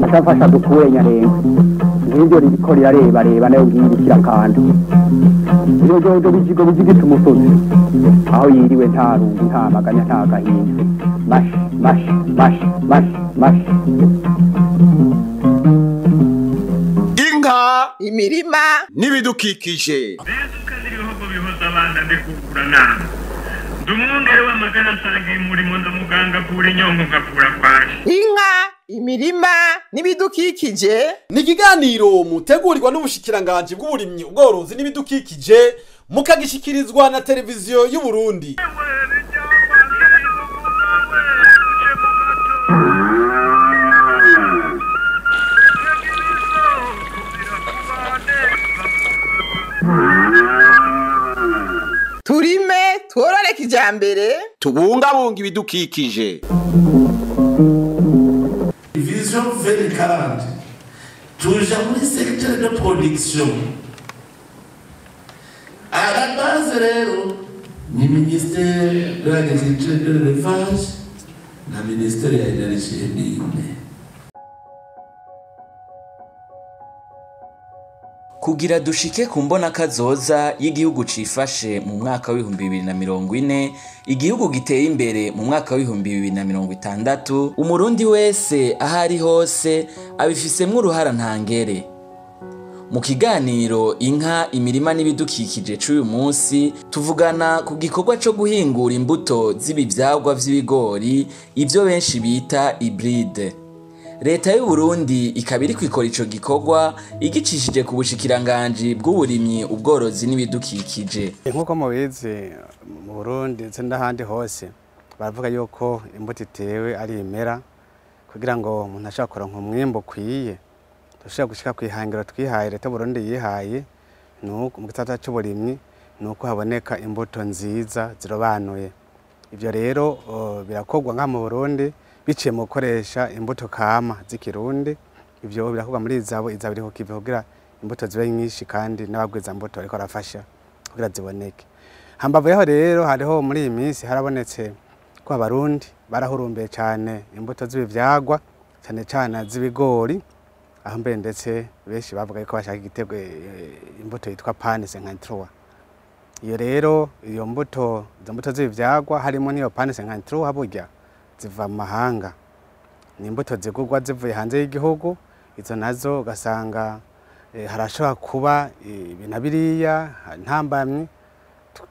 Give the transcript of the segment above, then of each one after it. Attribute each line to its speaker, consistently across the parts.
Speaker 1: Ashafasha dukure nyarenga ngiryo ririko rirareba reba nayo ngirikira kandi iyo jojo bijigo bijigita umusozi aho yiriwe nta rungu nta maganya nta gahinda mash mash mash mash mash
Speaker 2: inka
Speaker 3: imirima
Speaker 2: n'ibidukikije
Speaker 4: Dumungere w'amagana nsangiye umurimo ndamuganga avura inyonko nkavura kwaje.
Speaker 3: Inka, imirima n'ibidukikije
Speaker 5: ni ikiganiro mutegurirwa n'ubushikiranganje bw'uburimyi ubworozi n'ibidukikije mukagishikirizwa na televiziyo y'u Burundi.
Speaker 3: Turime tworore kijambere
Speaker 2: tubungabunga ibidukikije.
Speaker 6: Vision 2040 tuja muri secteur de production à la base rero ni ministère de l'agriculture et de l'élevage na ministère ya énergie et mines.
Speaker 7: Kugira dushike ku mbona kazoza y'igihugu cifashe mu mwaka w'ibihumbi bibiri na mirongo ine, igihugu giteye imbere mu mwaka w'ibihumbi bibiri na mirongo itandatu, umurundi wese ahari hose abifisemwo uruhara ntangere. Mu kiganiro inka imirima n'ibidukikije c'uyu munsi tuvugana ku gikorwa co guhingura imbuto z'ibivyagwa vy'ibigori, ivyo benshi bita hybride. Leta y'u Burundi ikaba iriko ikora ico gikorwa igicishije ku bushikiranganji bw'uburimyi ubworozi n'ibidukikije.
Speaker 8: Nkuko mubizi mu Burundi ndetse n'ahandi hose baravuga yuko imbuto itewe ari imera kugira ngo umuntu ashobore kuronka umwimbu ukwiye dushobora gushika kwihangiro twihaye leta y'u Burundi yihaye nuko mu gisata c'uburimyi nuko haboneka imbuto nziza zirobanuye. Ivyo rero birakorwa nka mu Burundi biciye mu gukoresha imbuto kama z'ikirundi. Ivyo birakorwa muri izabo iriho kive kugira imbuto zibe nyinshi kandi n'abagwiza mbuto bariko barafasha kugira ziboneke. Hambavu yaho rero hariho muri iyi minsi harabonetse ko abarundi barahurumbiye cyane imbuto z'ibivyagwa cyane cyane z'ibigori, aho mbere ndetse benshi bavuga ko bashaka igitego imbuto yitwa pane 53. Iyo rero iyo mbuto izo mbuto z'ibivyagwa harimo n'iyo pane 53 burya ziva mu mahanga, ni imbuto zigurwa zivuye hanze y'igihugu. Izo nazo ugasanga harashobora kuba ibintu biriya ntambamyi.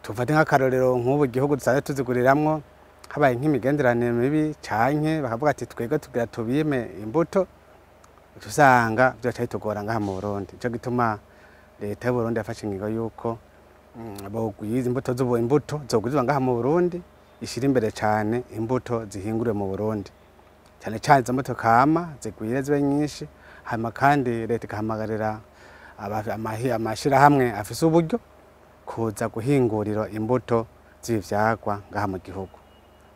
Speaker 8: Tufate nk'akarorero nk'ubu igihugu dusanzwe tuziguriramwo habaye nk'imigenderanire mibi canke bakavuga ati twebwe tugira tubime imbuto, usanga vyoca bitugora ngaha mu Burundi. Nico gituma leta y'u Burundi yafashe ingingo yuko bogwiza imbuto z'ubu imbuto zogwirizwa ngaha mu Burundi, ishira imbere cyane imbuto zihinguriwe mu Burundi, cyane cyane izo mbuto kama zigwire zibe nyinshi. Hama kandi leta ikahamagarira amashirahamwe afise uburyo kuza guhingurira imbuto z'ivyagwa ngaha mu gihugu.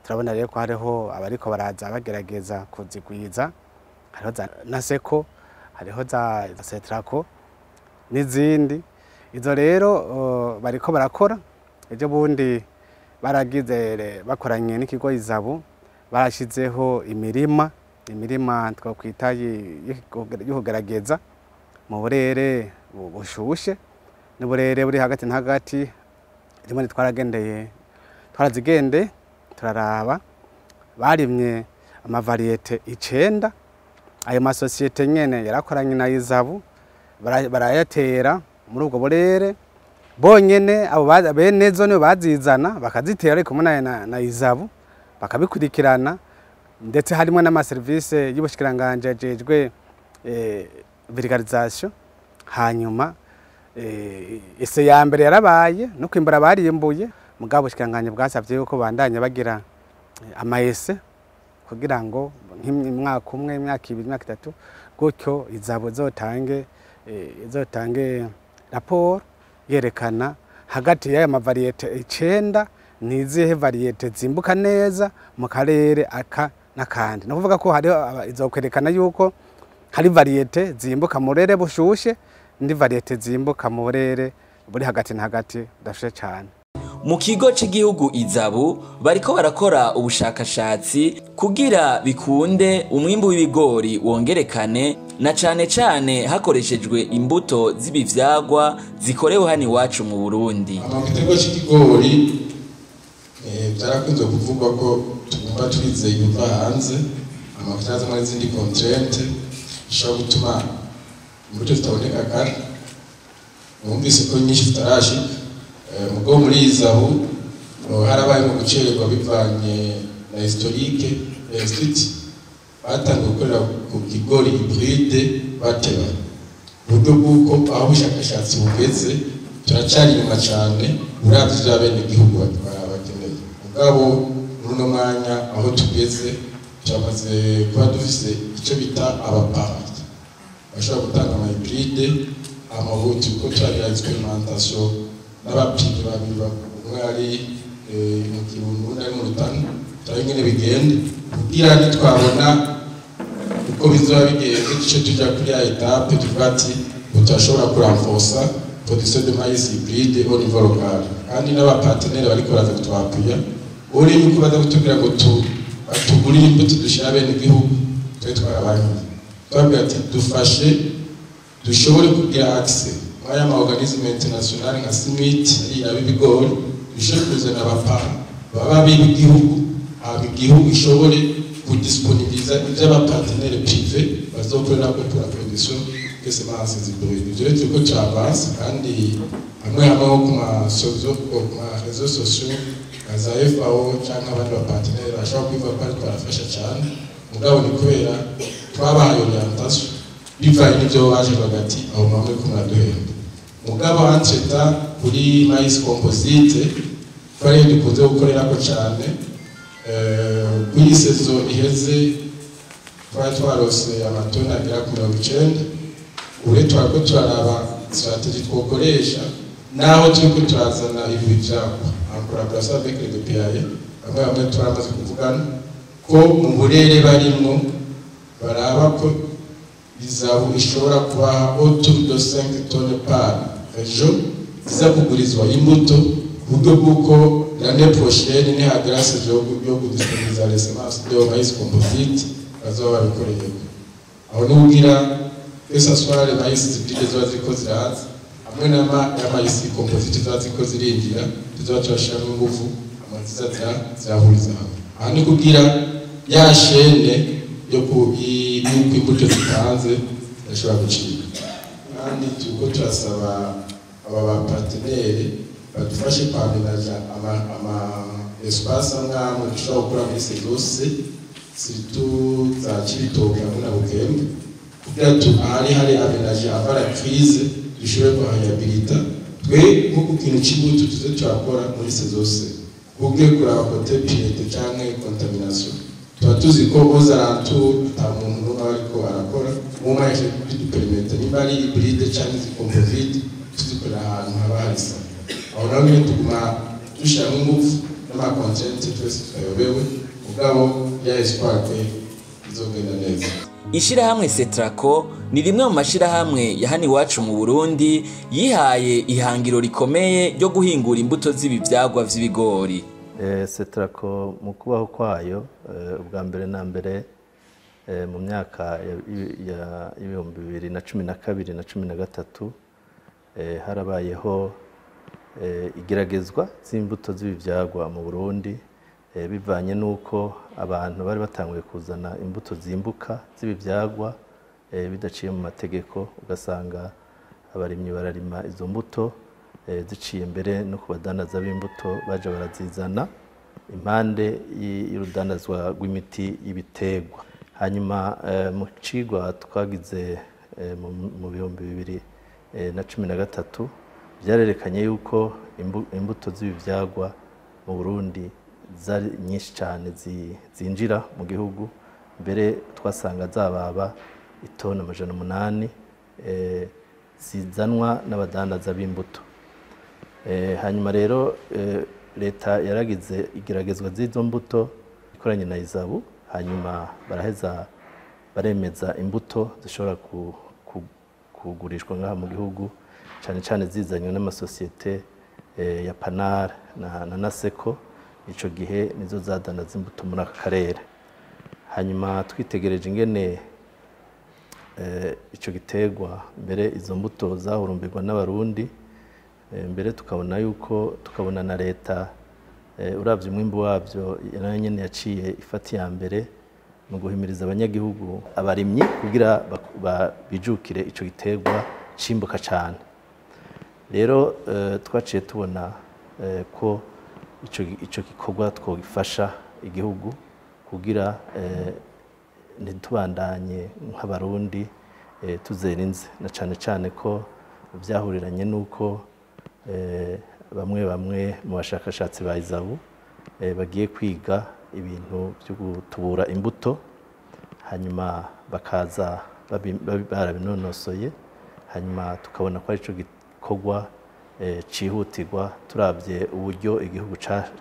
Speaker 8: Turabona rero ko hariho abariko baraza bagerageza kuzigwiza, hariho za Naseko, hariho za Setrako n'izindi. Izo rero bariko barakora. Ejo bundi baragize bakoranye n'ikigo Izabu, barashizeho imirima twakwita y'ukugerageza mu burere bushushe n'uburere buri hagati na hagati. Rimwe twarazigende turaraba barimye amavariyete 9. Ayo masosiyete nyene yarakoranye na Izabu barayatera muri ubwo burere bonyene. Abo benezo nibo bazizana bakazitera ariko muna na Izabu bakabikurikirana, ndetse harimo n'amaserivisi y'ubushikiranganje ajejwe vulgarisation. Hanyuma ese ya mbere yarabaye no kwimbura bariyimbuye, mugabo ubushikiranganje bwasavye yuko bandanya bagira amaese kugira ngo nk'umwaka umwe, imyaka ibiri, imyaka itatu gutyo Izabu izotange raporo yerekana hagati y'aya mavariyete 9 nizihe variyete zimbuka neza mu karere aka n'akandi. No kuvuga ko hari izokwerekana yuko hari variyete zimbuka mu burere bushushe ndi variyete zimbuka mu burere buri hagati na hagati budashushe cyane.
Speaker 7: Mu kigo c'igihugu Izabu bariko barakora ubushakashatsi kugira bikunde umwimbu w'ibigori wongerekane, na cane cane hakoreshejwe imbuto z'ibivyagwa zikorewe hano iwacu mu Burundi.
Speaker 9: Mu giterwa c'ikigori byarakunze kuvugwa ko tugomba twizeye ibiva hanze, amavuta azamo n'izindi contrainte zishobora gutuma imbuto zitaboneka kare. Mwumvise ko nyinshi zitarashika. Mugabo muri Izabu harabaye mu gucererwa bivanye na historique institut batangiye gukorera ku kigori hybride bateba, uburyo bw'uko aho ubushakashatsi bugeze turacyari inyuma cyane uravye ivyo abenegihugu bakeneye. Mugabo muri uno mwanya aho tugeze turamaze kuba dufise icyo bita abaparti bashobora gutanga ama hybride, amabuti kuko turagira experimentation n'abapimyi babiri, umwe ari mu Kirundo undi ari mu Rutana, turabe ingene bigenda kugira nitwabona uko bizoba bigenze duce tuja kuri ya étape tuvuga ati turashobora kurenforsa production de maïs hybride au niveau local. Kandi n'abapartenaires bariko baraza kutwappuya uri yuko baza kutubwira ngo batugurire imbuto dushira bene igihugu, twe twarabankiye twabwira ati dufashe dushobore kugira accès mwaya ma organisme international nka CIMMYT ari ibigori, dushobore kuzana abapara baba b'igihugu, hama igihugu ishobore kudisponibiliza ivy'abapartenaires privés bazokorera ko pour la production de semences hybrides. Ivyo rero turiko turavansa, kandi hamwe hamwe nko ku masozo, ku ma réseaux sociaux nka za FAO canke abandi bapartenaires bashobora kwivuga ko ariko barafasha cane, mugabo ni kubera twabahaye orientation bivanye n'ivyo baje hagati aho muba muriko muraduhenda. Mugabo entre-temps kuri maïs composite ko ariyo dukunze gukorerako cane, kuri saison iheze twari twarose amatoni agera ku 90. Ubu twariko turaraba stratégie twokoresha naho turiko turazana ibi vyakwa en collaboration avec les DPAE. Bamwe bamwe turamaze kuvugana ko mu burere barimwo baraba ko Izabu ishobora kubaha autour de 5 tonnes par région ziza kugurizwa imbuto, ku buryo bw'uko l'année prochaine nihagera saison yo kudisponibiliza les semences de maïs composite bazoba babikoreyeko. Aho ni kugira que ce soit les maïs hybrides ziba ziriko ziraza hamwe n'ama ya maïs composite ziba ziriko zirinjira, tuzoba turashiramo ingufu amaziza zirahuriza hamwe. Aha ni kugira ya chaîne yo ku yuko imbuto zitanze zidashobora gucika. Kandi turiko turasaba aba bapartenaires badufashe kwamenaja ama espace amwe amwe dushobora gukora muri zose, surtout za Cibitoke hamwe na Bukembe, kugira tu ahari hari aménagé avant la crise dushobore kuhayabilita. Twe nko ku kintu c'imbuto tuze turakora muri zose kubwe kuraba côté pureté canke contamination, tuba tuzi ko aux alentours ata muntu n'umwe aba ariko arakora mu mwanya bidupermetta nimba ari hybride canke izi composite tuzikorera ahantu haba hari sa. Aho naho nyene tuguma dushiramo ingufu n'amacontraintes twese twayobewe, mugabo ya espoir que bizogenda neza.
Speaker 7: Ishirahamwe Setraco ni rimwe mu mashirahamwe ya hano iwacu mu Burundi yihaye ihangiro rikomeye ryo guhingura imbuto z'ibivyagwa vy'ibigori.
Speaker 10: Setraco mu kubaho kwayo, ubwa mbere na mbere mu myaka ya 2012 na 13, harabayeho igeragezwa z'imbuto z'ibivyagwa mu Burundi, bivanye n'uko abantu bari batanguye kuzana imbuto zimbuka z'ibivyagwa bidaciye mu mategeko, ugasanga abarimyi bararima izo mbuto ziciye mbere no ku badandaza b'imbuto baje barazizana impande y'urudandazwa rw'imiti y'ibiterwa. Hanyuma mu cigwa twagize mu 2013, byarerekanye yuko imbuto z'ibivyagwa mu Burundi zari nyinshi cyane zinjira mu gihugu, mbere twasanga zababa itoni 800 zizanwa n'abadandaza b'imbuto. Hanyuma rero leta yaragize igeragezwa z'izo mbuto ikoranye na Izabu, hanyuma baraheza baremeza imbuto zishobora kugurishwa ngaha mu gihugu, cyane cyane zizanywe n'amasosiyete. ya Panar na Naseko. Ico gihe nizo zadandaza imbuto muri aka karere. Hanyuma twitegereje ingene ico gitegwa mbere izo mbuto zahurumbirwa n'abarundi, mbere tukabona yuko tukabona na leta uravye umwimbu wavyo nayo nyene yaciye ifata iya mbere mu guhimiriza abanyagihugu abarimyi kugira bijukire ico gitegwa cimbuka cane. Rero twaciye tubona ko ico gikorwa twogifasha igihugu kugira ntitubandanye nk'abarundi tuzera inze, na cane cane ko vyahuriranye nuko bamwe mu bashakashatsi ba ISABU bagiye kwiga ibintu byo gutubura imbuto, hanyuma bakaza barabinonosoye, hanyuma tukabona ko arico gikorwa cihutirwa turavye uburyo igihugu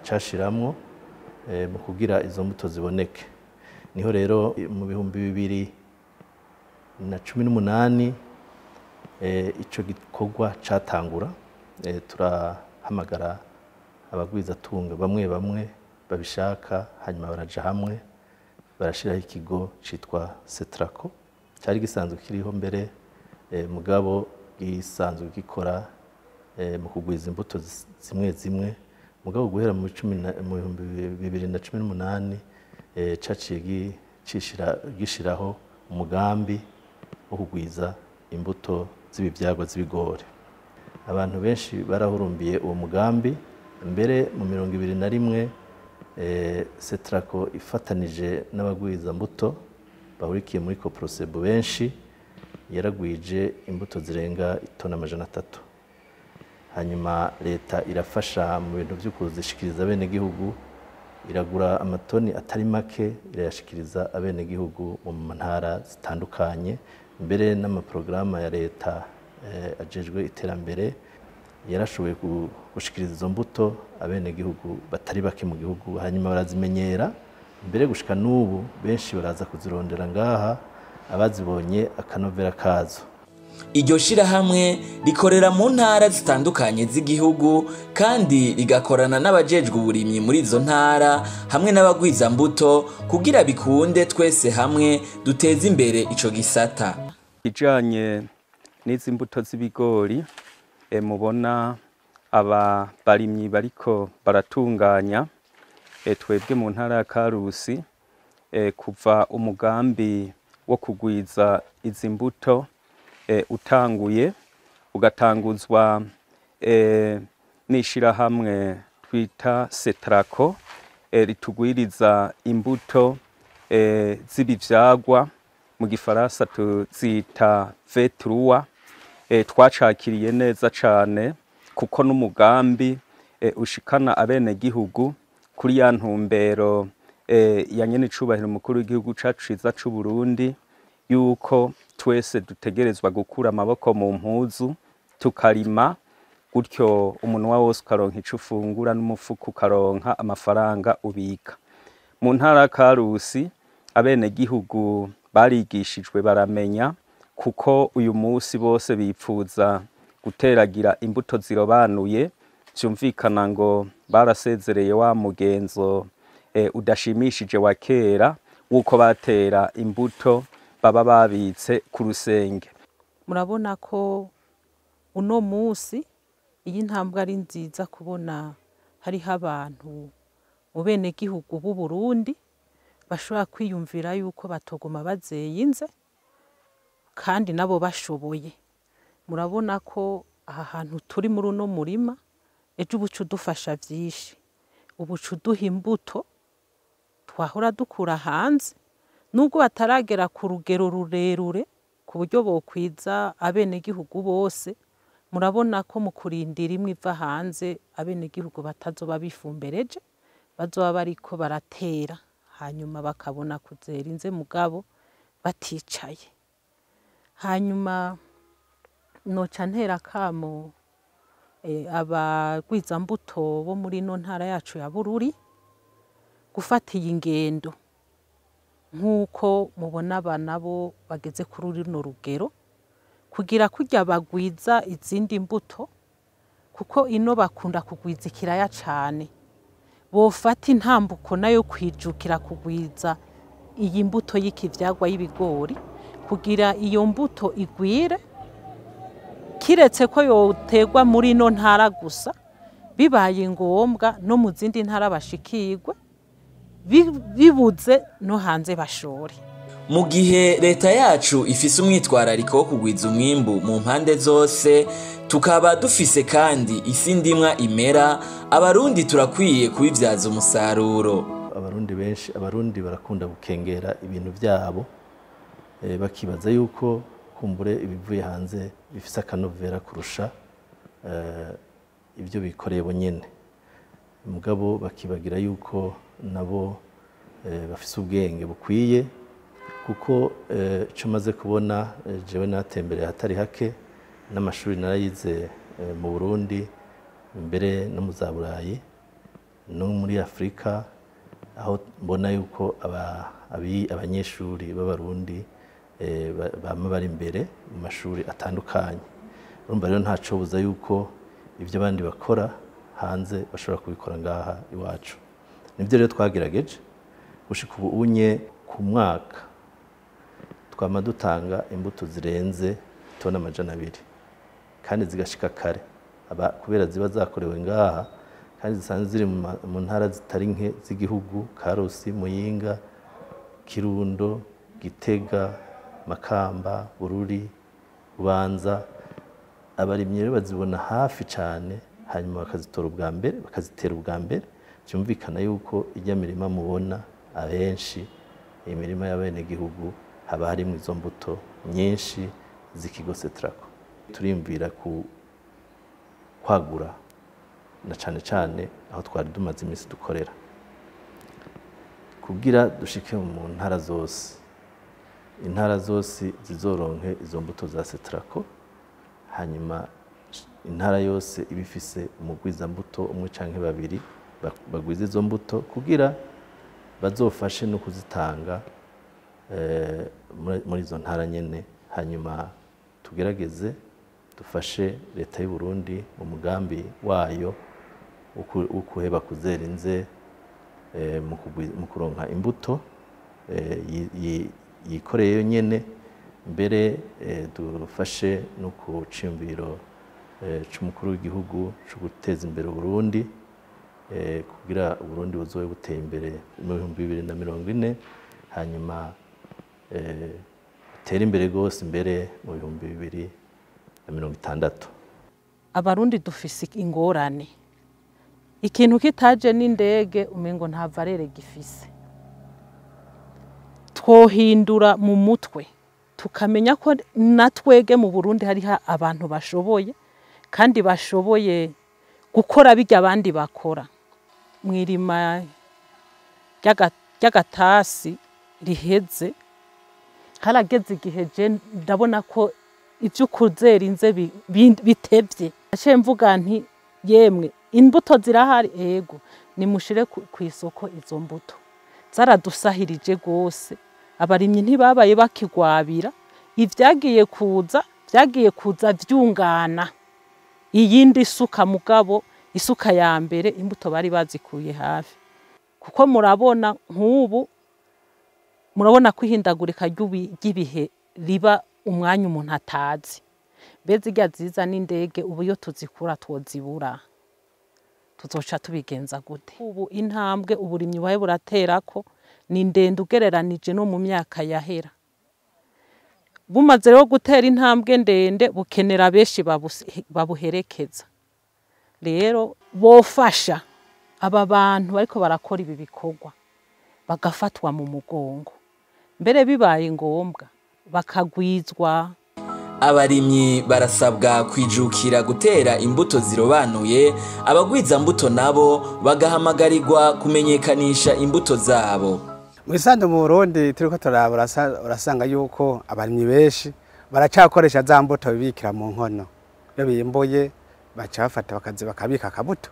Speaker 10: cashiramwo mu kugira izo mbuto ziboneke. Niho rero mu 2018 ico gikorwa catangura, turahamagara abagwizatunga bamwe babishaka, hanyuma baraja hamwe barashiraho ikigo citwa Setraco cyari gisanzwe kiriho mbere, mugabo gisanzwe gikora mu kugwiza imbuto zimwe mugabo guhera mu 2018 caciye gishiraho umugambi wo kugwiza imbuto z'ibivyagwa z'ibigori. Abantu benshi barahurumbiye uwo mugambi, mbere mu 2021 Setraco ifatanije n'abagwiza mbuto bahurikiye muri Coprosebo benshi yaragwije imbuto zirenga itoni 300. Hanyuma leta irafasha mu bintu byo kuzishikiriza abenegihugu, iragura amatoni atari make irayashikiriza abenegihugu mu ntara zitandukanye, mbere n'amaprograma ya leta ajejwe iterambere yarashoboye gushikiriza izo mbuto abenegihugu batari bake mu gihugu, hanyuma barazimenyera mbere gushika n'ubu benshi baraza kuzirondera ngaha abazibonye akanovera kazo.
Speaker 7: Iryo shirahamwe rikorera mu ntara zitandukanye z'igihugu kandi rigakorana n'abajejwe uburimyi muri izo ntara hamwe n'abagwiza mbuto kugira bikunde twese hamwe duteze imbere ico gisata.
Speaker 11: Ijanye n'izi mbuto z'ibigori mubona aba barimyi bariko baratunganya, twebwe mu ntara ya Karusi kuva umugambi wo kugwiza izi mbuto utanguye ugatanguzwa n'ishirahamwe twita Setraco ritugwiriza imbuto z'ibivyagwa mu gifaransa tuzita V3. Twacakiriye neza cane kuko n'umugambi ushikana abenegihugu kuri ya ntumbero ya nyene icubahiro mukuru w'igihugu cacu ciza c'u Burundi, yuko twese dutegerezwa gukura amaboko mu mpuzu tukarima, gutyo umunwa wose ukaronka ico ufungura n'umufuko ukaronka amafaranga ubika. Mu ntara ya Karusi abenegihugu barigishijwe baramenya, kuko uyu munsi bose bipfuza guteragira imbuto zirobanuye, vyumvikana ngo barasezereye wa mugenzo udashimishije wa kera wuko batera imbuto baba babitse ku rusenge.
Speaker 12: Murabona ko uno munsi iyi ntambwe ari nziza kubona hariho abantu mu benegihugu b'u Burundi bashobora kwiyumvira yuko batogoma bazeyinze kandi nabo bashoboye. Murabona ko aha hantu turi muri uno murima ejo ubucu dufasha vyinshi, ubucu duha imbuto twahora dukura hanze, nubwo bataragera ku rugero rurerure ku buryo bokwiza abenegihugu bose. Murabona ko mu kurindira imwe iva hanze abenegihugu batazoba bifumbereje, bazoba bariko baratera hanyuma bakabona kuzera inze mugabo baticaye. Hanyuma noca ntera kamo abagwizambuto bo muri ino ntara yacu ya Bururi gufata iyi ngendo nk'uko mubona aba nabo bageze kuri runo rugero, kugira kurya bagwiza izindi mbuto Kuko ino bakunda kugwiza ikiraya cane, bofata intambuko nayo kwijukira kugwiza iyi mbuto y'ikivyagwa y'ibigori, kugira iyo mbuto igwire, kiretse ko yoterwa muri ino ntara gusa, bibaye ngombwa no mu zindi ntara bashikirwe, bibuze no hanze bashore.
Speaker 7: Mu gihe leta yacu ifise umwitwarariko wo kugwiza umwimbu mu mpande zose, tukaba dufise kandi isi ndimwa imera, Abarundi turakwiye kubibyaza umusaruro.
Speaker 10: Abarundi benshi, Abarundi barakunda gukengera ibintu byabo, bakibaza yuko kumbure ibivuye hanze bifise akanovera kurusha ibyo bikoreye bonyene. Mugabo bakibagira yuko nabo bafise ubwenge bukwiye, kuko ico maze kubona jewe natembereye hatari hake, n'amashuri narayize mu Burundi, mbere no mu za Burayi no muri Afrika, aho mbona yuko abanyeshuri b'Abarundi bama bari imbere mu mashuri atandukanye. Urumva rero ntaco buza yuko ibyo abandi bakora hanze bashobora kubikora ngaha iwacu. Nivyo rero twagerageje gushika ubu unye ku mwaka twama dutanga imbuto zirenze tona 200, kandi zigashika kare kubera ziba zakorewe ngaha, kandi zisanzwe ziri mu ntara zitari nke z'igihugu: Karusi, Muyinga, Kirundo, Gitega, Makamba, Bururi, Bubanza. Abarimyi rero bazibona hafi cyane, hanyuma bakazitora ubwa mbere, bakazitera ubwa mbere. Byumvikana yuko ijya mirima mubona abenshi, imirima y'abenegihugu, haba harimo izo mbuto nyinshi z'ikigo Setrako. Turimvira ku kwagura na cane cane aho twari dumaze iminsi dukorera, kugira dushike mu ntara zose, intara zose zizoronke izo mbuto za Setrako. Hanyuma intara yose ibifise umugwiza mbuto umwe canke babiri bagwiza izo mbuto, kugira bazofashe no kuzitanga muri izo ntara nyene. Hanyuma tugerageze dufashe leta y'u Burundi mu mugambi wayo wo kuheba kuzera inze, mu kuronka imbuto yikoreye nyene, mbere dufashe no ku cimbiro c'umukuru w'igihugu co guteza imbere Burundi, kugira Burundi buzobe buteye imbere mu 2040, hanyuma butere imbere gose mbere mu 2060.
Speaker 12: Abarundi dufise ingorane, ikintu kitaje n'indege umengo nta valere gifise. Twohindura mu mutwe tukamenya ko natwege mu Burundi hariho abantu bashoboye, kandi bashoboye gukora bijya abandi bakora. Mwirima ry'agatasi riheze harageze igihe je ndabona ko ivyo kuzera inze bitevye. Naciye mvuga nti yemwe imbuto zirahari, ego nimushire ku isoko izo mbuto. Zaradusahirije gose, abarimyi ntibabaye bakigwabira, ivyagiye kuza vyagiye kuza vyungana iyindi suka, mugabo isuka ya mbere imbuto bari bazikuye hafi. Kuko murabona nk'ubu, murabona kwihindagurika ry'ibihe riba umwanya umuntu atazi. Mbese irya ziza n'indege ubu iyo tuzikura twozibura, tuzoca tubigenza gute? Ubu intambwe uburimyi buhaye buraterako ni ndende ugereranije no mu myaka yahera. Bumaze rero gutera intambwe ndende, bukenera benshi babuherekeza. Rero bofasha aba bantu bariko barakora ibi bikorwa bagafatwa mu mugongo, mbere bibaye ngombwa bakagwizwa.
Speaker 7: Abarimyi barasabwa kwijukira gutera imbuto zirobanuye, abagwiza mbuto nabo bagahamagarirwa kumenyekanisha imbuto zabo.
Speaker 8: Mu bisanzwe mu Burundi turiko turaba, urasanga yuko abarimyi benshi baracakoresha za mbuto bibikira mu nkono. Iyo bimbuye baca bafata bakazi bakabika akabuto.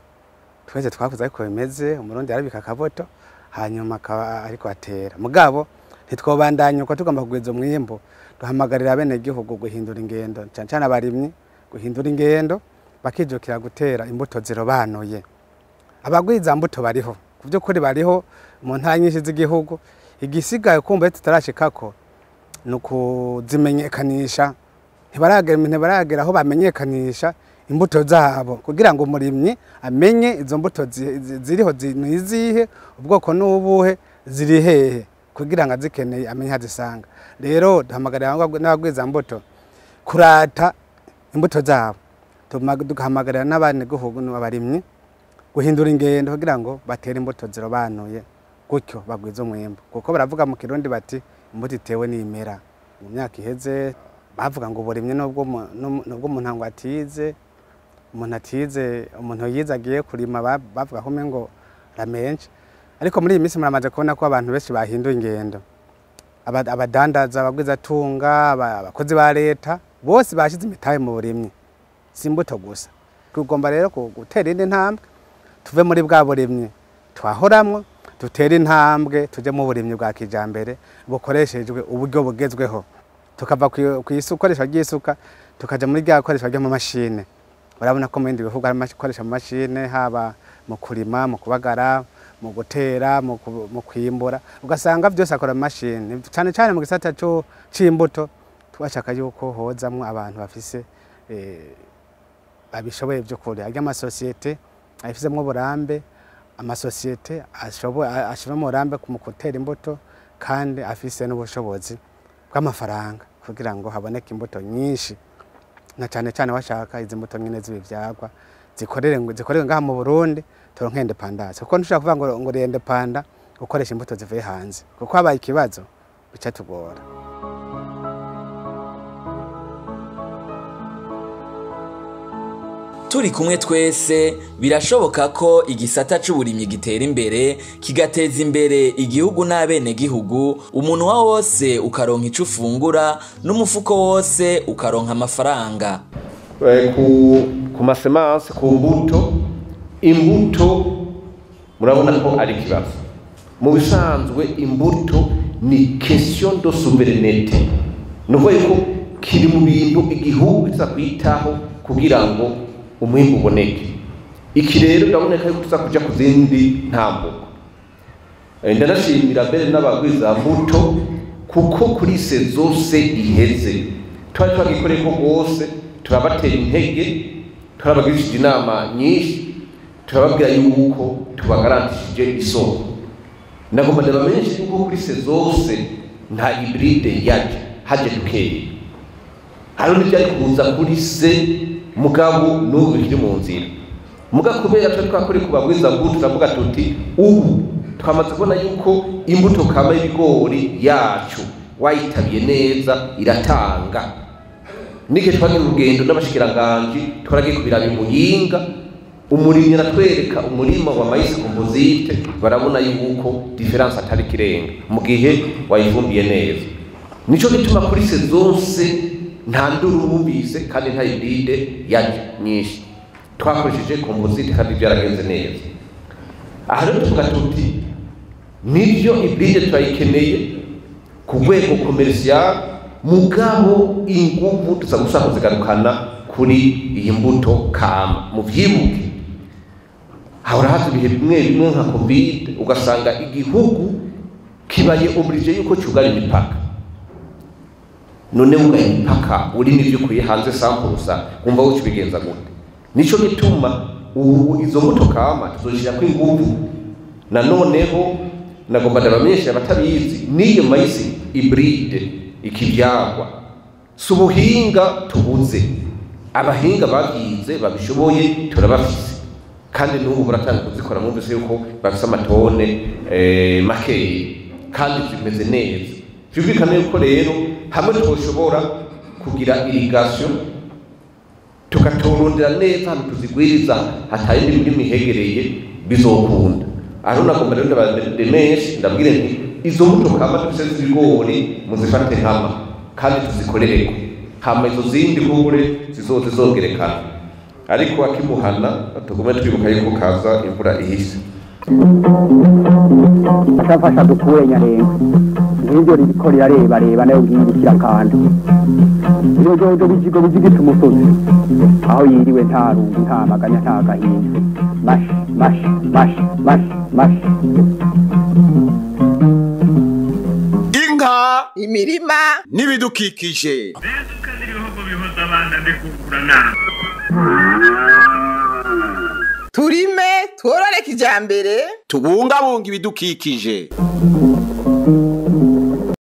Speaker 8: Twese twakuze ariko bimeze, Umurundi arabika akabuto hanyuma akaba ariko atera. Mugabo ntitwobandanya uko tugomba kugwiza umwimbu, duhamagarira abenegihugu guhindura ingendo, cane cane abarimyi guhindura ingendo, bakijukira gutera imbuto zirobanuye. Abagwiza mbuto bariho ku by'ukuri, bariho mu ntara nyinshi z'igihugu. Igisigaye kumva tutarashikako ni ukuzimenyekanisha. Ntibaragera aho bamenyekanisha imbuto zabo kugira ngo umurimyi amenye izo mbuto ziriho ni izihe, ubwoko n'ubuhe, ziri hehe, kugira ngo azikeneye amenye aho azisanga. Rero duhamagarira n'abagwiza mbuto kurata imbuto zabo, tugahamagarira n'abenegihugu n'abarimyi guhindura ingendo kugira ngo batere imbuto zirobanuye, gutyo bagwize umwimbu. Kuko baravuga mu Kirundi bati imbuto itewe n'imera. Mu myaka iheze bavuga ngo uburimyi nubwo umuntu ngo atize, umuntu atize, umuntu yize agiye kurima bavuga ko umengo ramenshi. Ariko muri iyi minsi muramaze kubona ko abantu benshi bahinduye ingendo. Abadandaza, abagwizatunga, abakozi ba leta bose bashize imitahe mu burimyi, si imbuto gusa. Tugomba rero gutera indi ntambwe, tuve muri bwa burimyi twahoramwo, dutere intambwe tuje mu burimyi bwa kijambere bukoreshejwe uburyo bugezweho, tukava ku ikoresha ry'isuka tukaja muri rya koresha ry'amamashine. Urabona ko mu bindi bihugu hari amakoresha amamashine, haba mu kurima, mu kubagara, mu gutera, mu kwimbura, ugasanga byose akora amamashine. Cyane cyane mu gisata c'imbuto twashaka yuko hozamwo abantu bafise babishoboye by'ukuri, amasosiyete afisemo uburambe, amasosiyete ashobora uburambe mu gutera imbuto kandi afise n'ubushobozi bw'amafaranga kugira ngo haboneke imbuto nyinshi, na cyane cyane washaka izi mbuto nyine z'ibivyagwa zikorere ngaha mu Burundi, turonke independence. Kuko ntushobora kuvuga ngo uri independent ukoresha imbuto zivuye hanze, kuko habaye ikibazo bica tugora.
Speaker 7: Turi kumwe twese birashoboka ko igisata c'uburimyi gitera imbere, kigateza imbere igihugu n'abenegihugu. Umunwa wose ukaronka ico ufungura n'umufuko wose ukaronka amafaranga.
Speaker 13: Ku masemanse, ku mbuto, imbuto murabona ko ari ikibazo. Mu bisanzwe imbuto ni question de souveraineté, ni ukuvuga ko kiri mu bintu igihugu kiza kwitaho kugira ngo umwimbu uboneke. Iki rero ndaboneka yuko tuza kuja ku zindi ntambuko. Ndanashimira mbere n'abagwiza mbuto kuko kuri zose iheze twari twagikoreye ko rwose, turabatera intege, turabagirishije inama nyinshi, turababwira yuko tubagarantishije isoko. Nagomba ndabamenyesha yuko kuri zose nta hybride yaje, haje dukeye. Hariho n'ivyari kuza kuri se mugabo n'ubu bikiri mu nzira. Muga kubera twe twakore kubagwiza mbuto, turavuga tuti ubu twamaze kubona yuko imbuto kama y'ibigori yacu wayitabiye neza iratanga. Nike twagiye urugendo n'abashikiranganji, twaragiye kubiraba Muyinga, umurimyi aratwereka umurima wa maïs composite, barabona yuko difference atari kirenga mu gihe wayivumbiye neza. Nico gituma kuri zose nta nduru bumvise kandi nta hybride yaje nyinshi, twakoresheje composite kandi byaragenze neza. Aha rero tuvuga tuti nibyo hybride turayikeneye ku rwego commercial, mugabo inguvu tuza gushaka kuzigarukana kuri iyi mbuto kama. Muvyibuke hahora haza ibihe bimwe bimwe nka covid, ugasanga igihugu kibaye obligé yuko cugara imipaka. None ugaye imipaka urimo ivyo ukuye hanze sampurusa, wumva woca ubigenza gute? Nico gituma ubu izo mbuto kama tuzoshirako inguvu. Nanoneho nagomba ndabamenyesha abatabizi, n'iyo maïs hybride ikivyagwa si ubuhinga tubuze, abahinga babyize babishoboye turabafise, kandi n'ubu baratanga kuzikora. Mwumvise yuko bafise amatone makeyi kandi zimeze neza. Vyumvikane yuko rero hamwe twoshobora kugira irrigation tukatorondera neza ahantu tuzigwiriza hatayindi mirima ihegereye, bizokunda. Aho nagomba rero ndabademeshe ndabwire nti izo mbuto kama dufise z'ibigori muzifate nkama kandi tuzikorereko, hama izo zindi kubure zizoze zongerekana. Ariko akimuhana tugume twibuka yuko kaza imvura ihise.
Speaker 1: Mfasha dukure Nyarengo, nk'ibyo ririko rirarebareba nayo ngiyi ikirakanda. Ibijojo bijigo bijigita umusozi aho yiriwe nta rungu, nta maganya, nta gahinda. Mashi mashi mashi mashi mashi.
Speaker 2: Inka,
Speaker 3: imirima
Speaker 2: n'ibidukikije.
Speaker 4: Ibihugu bihuza abana ndikugura nabi.
Speaker 3: Turime tworore kijambere.
Speaker 2: Tubungabunga ibidukikije.